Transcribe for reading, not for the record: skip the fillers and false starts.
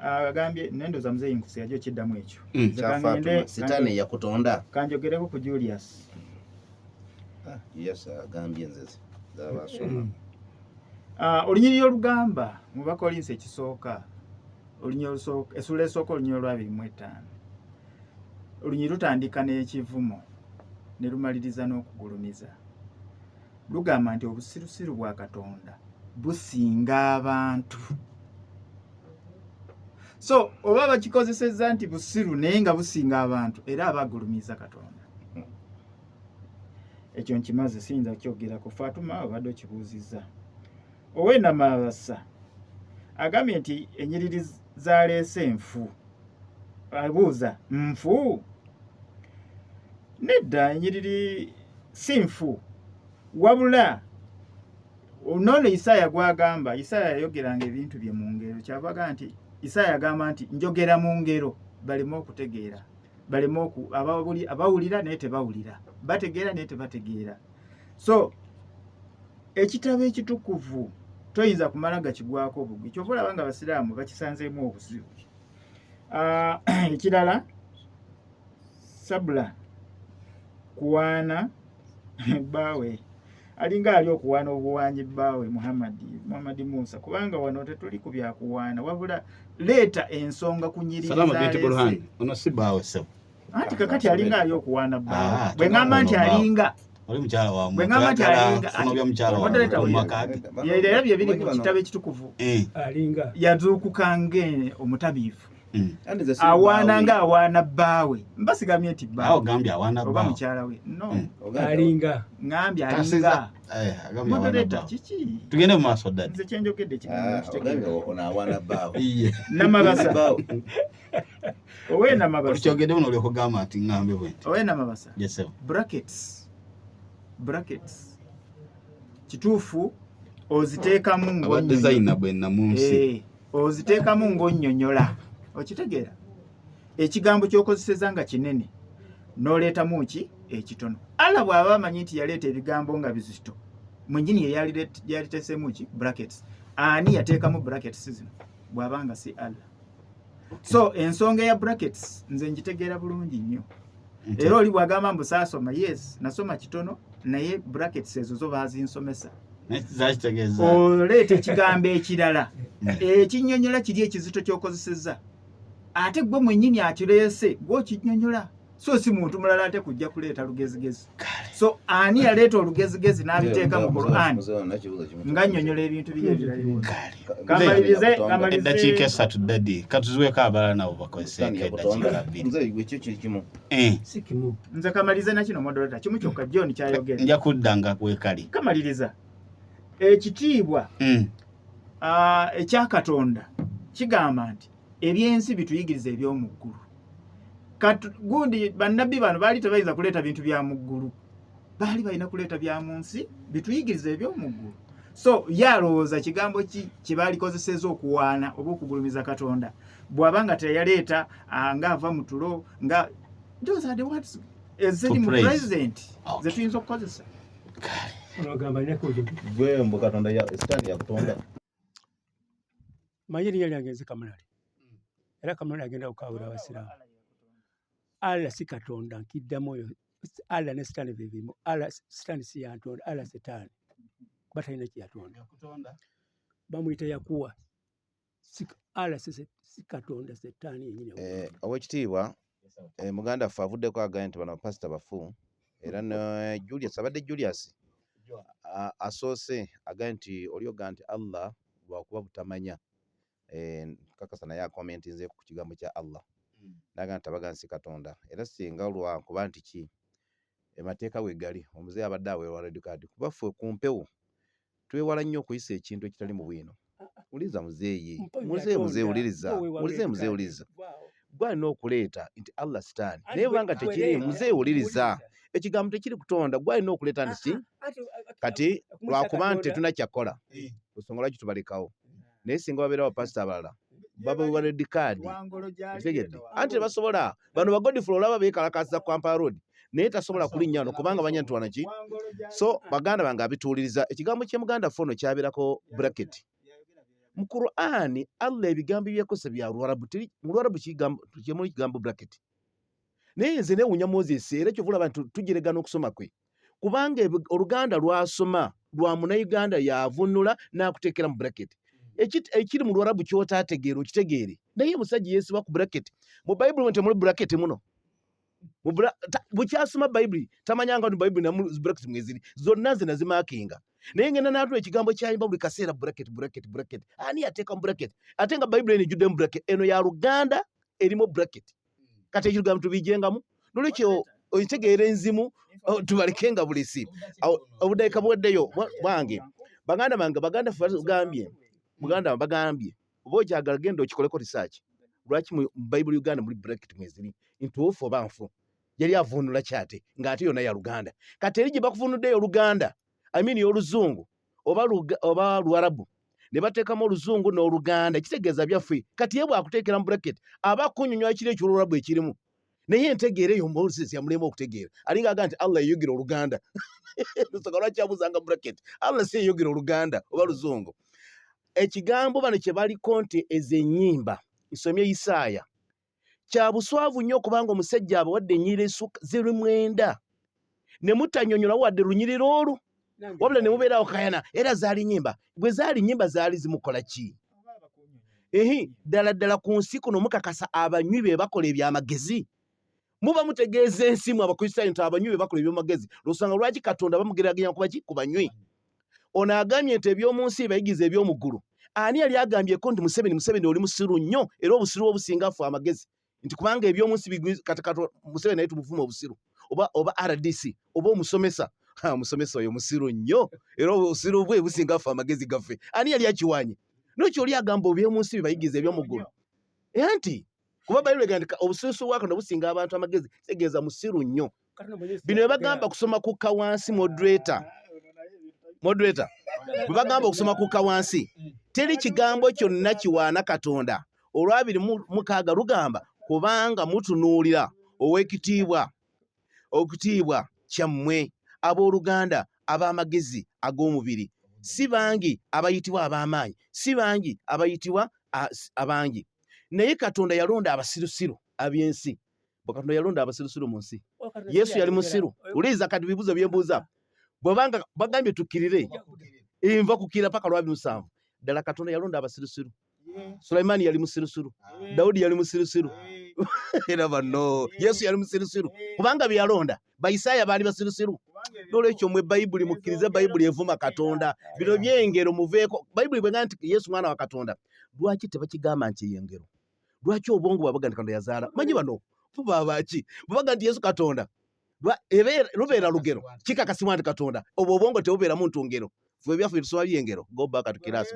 Agambye nendoza muzeeyi nkusi yajja okiddamu ekyo. Nze Kya kangende Fatuma, sitaani eyakutonda. Kanjogereko ku Julius. Ah, Julius agambye nze zaba asoma. Olunyiriri olugamba mu Bakolinso ekisooka, olunyiriri olusooka, essuula esooka olunyiriri olwabiri mu etaano. Olunyiriri lutandika n'ekivumo ne lumaliriza n'okugulumiza. Lugamba nti obusirusiru bwa Katonda businga abantu. So oba bakikozesezza nti busiru naye nga businga abantu, era abagulumiza Katonda. Ekyo nkimaze, siyinza kukyogerako. Fatuma obadde okibuuzizza. Owenamabasa agambye nti ennyiriri zaleese nfu. Abuuza nfu? Nedda, ennyiriri si nfu, wabula noono Isaaya gw'agamba, Isaaya yayogeranga ebintu bye mu ngero. Kyava agamba nti Isaaya agamba nti njogera mu ngero baleme okutegeera, baleme abawulira naye tebawulira, bategeera naye tebategeera. So ekitabo ekitukuvu toyinza kumala gakigwako bugwi, kyova olaba nga abasiraamu bakisanzeemu obuzibu. Ekirala sabula kuwaana bbaawe, alinga ali okuwaana obuwanyi bbaawe Muhammad Musa, kubanga wano tetuli ku byakuwaana, wabula leeta ensonga ku nyiriri Salama za binti leese. Burhan, ono si bbaawe ssebo. Anti kakati alinga ali okuwaana bbaawe. Ah, Bwe ŋŋamba nti ono bbaawe. alinga. Oli mukyala wa Bwe ŋŋamba nti mwagala alinga, kufuna bya mukyala wa Moderator mu oyo. maka ge. Ye, era bye biri mu kitabo ekitukuvu. Alinga. Yazuukuka ng'omutabiivu. Anti nze si Awaana bbaawe. nga awaana bbaawe. Mbasigamye nti bbaawe. Awo gambye awaana Oba bbaawe. mukyala we. No. Ogambye Alinga. Ngambye Tasiza. alinga. Agambye awaana Moderator, bbaawe. kiki? Tugende mu maaso daddy. Nze kye njogedde kigambo Ah, nkitegeera. ogambye ono awaana bbaawe. Iye. Namabasa. Bbaawe. Owe Namabasa. Olukyogedde buno olyoka ogamba nti ŋŋambe bwe nti. Owe Namabasa. Yes, sir. Brackets. Brackets. Kituufu oziteekamu Aba ng'onnyonnyola. designer bwe namunsi. Oziteekamu ng'onnyonnyola. Okitegeera? Ekigambo ky'okozeseza nga kinene n'oleetamu ki ekitono. Allah bw'aba amanyi nti yaleeta ebigambo nga bizito, mwennyini ye yaliteeseemu ki brackets. Ani yateekamu brackets zino bw'aba nga si Allah? So ensonga ya brackets nze ngitegeera bulungi nnyo. Era oli bw'agamba mbu saasoma, yes, nasoma kitono, naye brackets ezo zo baazinsomesa. Naye zakitegeeza. Oleeta ekigambo ekirala ekinnyonnyola kiri ekizito ky'okozesezza, ate gwe mwennyini akireese gwe okinnyonnyola, so si muntu mulala ate kujja kuleeta lugezigezi. So ani yaleeta olugezigezi n'abiteeka mu Qur'an nga nnyonnyola ebintu biri ebirala? Kamalirize, kamalirize. Eddakiika 3 daddy, katuziweeko abalala nabo bakozeseeko eddakiika 2. Nze gwe kyo kiri kimu. Si kimu. Nze kamalirize na kino moderator, kimu kyokka John kyayogera. Nja kudda nga weekali. Kamaliriza. Ekitiibwa, ekya Katonda kigamba nti ebyensi bituyigiriza eby'omu ggulu. Gundi bannabbi bano baali tebayinza kuleeta bintu bya mu ggulu, baali balina kuleeta bya mu nsi bituyigiriza eby'omu ggulu. So ye alowooza kigambo ki kye baalikozesezza okuwaana oba okugulumiza Katonda bw'aba nga teyaleeta, ng'ava mu tulo, nga those are the words eziri To mu praise. present ze tuyinza okukozesa. Olwagamba alina kuja. Gwe mbu Katonda ya Sitaani yakutonda. Manyi erinnya lyange nze Kamulali. Era Kamulali agenda okukaabula abasiraamu. Allah si Katonda, nkiddamu oyo. Allah ne Sitaani bye bimu. Allah Sitaani si yantonda, Allah Sitaani. Kuba talina kye yatonda. Bamuyita Yakuwa. Si Allah si Katonda, Sitaani yennyini. Oweekitiibwa, muganda waffe avuddeko agambye nti bano bapasita bafu. Era ne Julius, abadde Julius, asoose agambye nti oli ogamba nti Allah lwakuba butamanya. Kakasa naye akomentinzeeko ku kigambo kya Allah. N'agamba nti abagamba si Katonda. Era singa lwakuba nti ki emateeka we gali, omuzeeyi abadde aweerwa red card. Kuba ffe ku mpewo twewala nnyo okuyisa ekintu ekitali mu bwino. Wuliriza muzeeyi. Mpa Muzeeyi, muzeeyi, byatonda. wuliriza. Mpa weewa Muzeeyi, red muzeeyi, card. wuliriza. Waawo. Gwe alina okuleeta nti Allah Sitaani. Anti Naye bw'anga gwe tekiri, leeta. muzeeyi wuliriza. Wuliriza. Ekigambo tekiri kutonda, gwe alina okuleeta nti ki? Anti, Kati okumuyita lwakuba nti Katonda. tetulina kyakola. Ensonga lwaki tubalekawo. Naye singa babeerawo bapasita abalala, babawa red card. Wangolo gy'ali Otegedde? leeta Anti tebasobola. Bano ba Godfrey olaba beekalakaasa ku Kampala Road. Naye tasobola kulinnya wano kubanga banya nti wano ki? So baganda bange abituuliriza ekigambo kye muganda ffe ono kyabeerako bracket. Mu Qur'ani Allah ebigambo byeyakozesa bya Luwarabu, teri mu Luwarabu kigambo kyemuli kigambo bracket. Naye nze newunya Moses, era kyova olaba nti tujeregana okusoma kwe, kubanga Oluganda lwasoma lwa Munauganda yavunula n'akuteekera mu bracket ekiri mu Luwarabu ky'otaategeera okitegeere. Naye omusajja yeesiba ku bracket. Mu Bayibuli temuli bracket muno. Bukyasoma Bayibuli tamanyanga nti Bayibuli namu bracket mweziri zonna, nze nazimakinga, naye ngenda n'atula ekigambo kyayimba buli kaseera bracket, bracket, bracket. Ani yateeka mu bracket ate nga Bayibuli eno ejjuddemu bracket? Eno ya Luganda erimu bracket. Kati ekigambo tubijengamu, nolwekyo okitegeera enzimu, oh, tubaleke nga bulesi. Obudakiika buweddeyo bwange. Baganda bange, baganda ffe bagambye, muganda wange bagambye, oba okyagala genda okikoleko research, lwaki mu Bayibuli Uganda muli bracket mweziri ntuufu oba nfu? Yali avunula kyate ng'ate yonna ya Luganda. Kati eri gye bakuvunuddeyo Oluganda, I mean oluzungu oba oba Luwarabu, ne bateekamu oluzungu n'Oluganda, kitegeeza byaffe. Kati ye bw'akuteekera mu bracket aba akunyonyola kiri eky'Oluwarabu ekirimu, naye entegeera eyo Moses yamulema okutegeera. Alinga aga nti Allah yeyogera Oluganda. Lusooka lwaki abuuzanga bracket? Allah si yeyogera Oluganda oba Luzungu. Ekigambo bano kye baliko nti ezo ennyimba nsomye Isaaya, kya buswavu nnyo okubanga omusajja abawadde ennyiriri ziri 9 ne mutanyonyola wadde lunyiriri olwo, wabula ne mubeerawo kayana. Era zaali nnyimba, bwe zaali nnyimba zaali zimukola ki? Ehi, ddala ddala ku nsi kuno mukakasa abanywi be bakola ebyamagezi? Muba mutegeeza ensi mu Abakristaayo nti abanywi be bakola ebyamagezi. Lusanga lwaki Katonda bamugeraganya kuba ki? Ku banywi. Ono agambye nti eby'omu nsi bayigiza eby'omu ggulu. Ani yali agambyeko nti Museveni, Museveni oli musiru nnyo era obusiru obusinga ffe amagezi, nti kubanga eby'omu nsi kati kati Museveni naye tumuvuma obusiru, oba RDC oba omusomesa, omusomesa oyo musiru nnyo era obusiru bwe businga ffe amagezi gaffe? Ani yali akiwanye? Nokyo oli agamba eby'omu nsi bibayigiza eby'omu ggulu, era nti kuba Bayibuli egamba nti obusirusiru bwa Katonda businga abantu amagezi, kitegeeza musiru nnyo. Bino bwe bagamba kusoma kukka wansi, moderator, moderator, bwe bagamba okusoma kukka wansi, teri kigambo kyonna kiwaana Katonda. Olwabiri mu mukaaga lugamba, kubanga mutunuulira ow'ekitiibwa okutiibwa kyammwe abooluganda ab'amagezi ag'omubiri si bangi abayitibwa ab'amaanyi, si bangi abayitibwa abangi, naye Katonda yalonda abasirusiru ab'ensi. Bwe Katonda yalonda abasirusiru mu nsi, Yesu yali musiru? Uliza kati bibuuzo byembuuza, bwebanga bagambye tukkirire, nva kukkirira paka lwa 27. Ddala Katonda yalonda abasirusiru? Sulaimaani yali musirusiru? Dawudi yali musirusiru? Era banno, Yesu yali musirusiru? Kubanga bye yalonda, Bayisaaya baali basirusiru. Nolwekyo mwe Bayibuli mukkirize, Bayibuli evuma Katonda. Bino byengero, muveeko. Bayibuli bwegamba nti Yesu mwana wa Katonda, lwaki tebakigamba nti eyengero? Lwaki obwongo bwabaga nti Katonda yazaala? Manyi bano bubabaki bwebaga nti Yesu Katonda, lubeera lugero, kikakasibwa nti Katonda. Obwo obwongo tebubeeramu ntungero. Ffe ebyaffe tusoma byengero. Go back to class.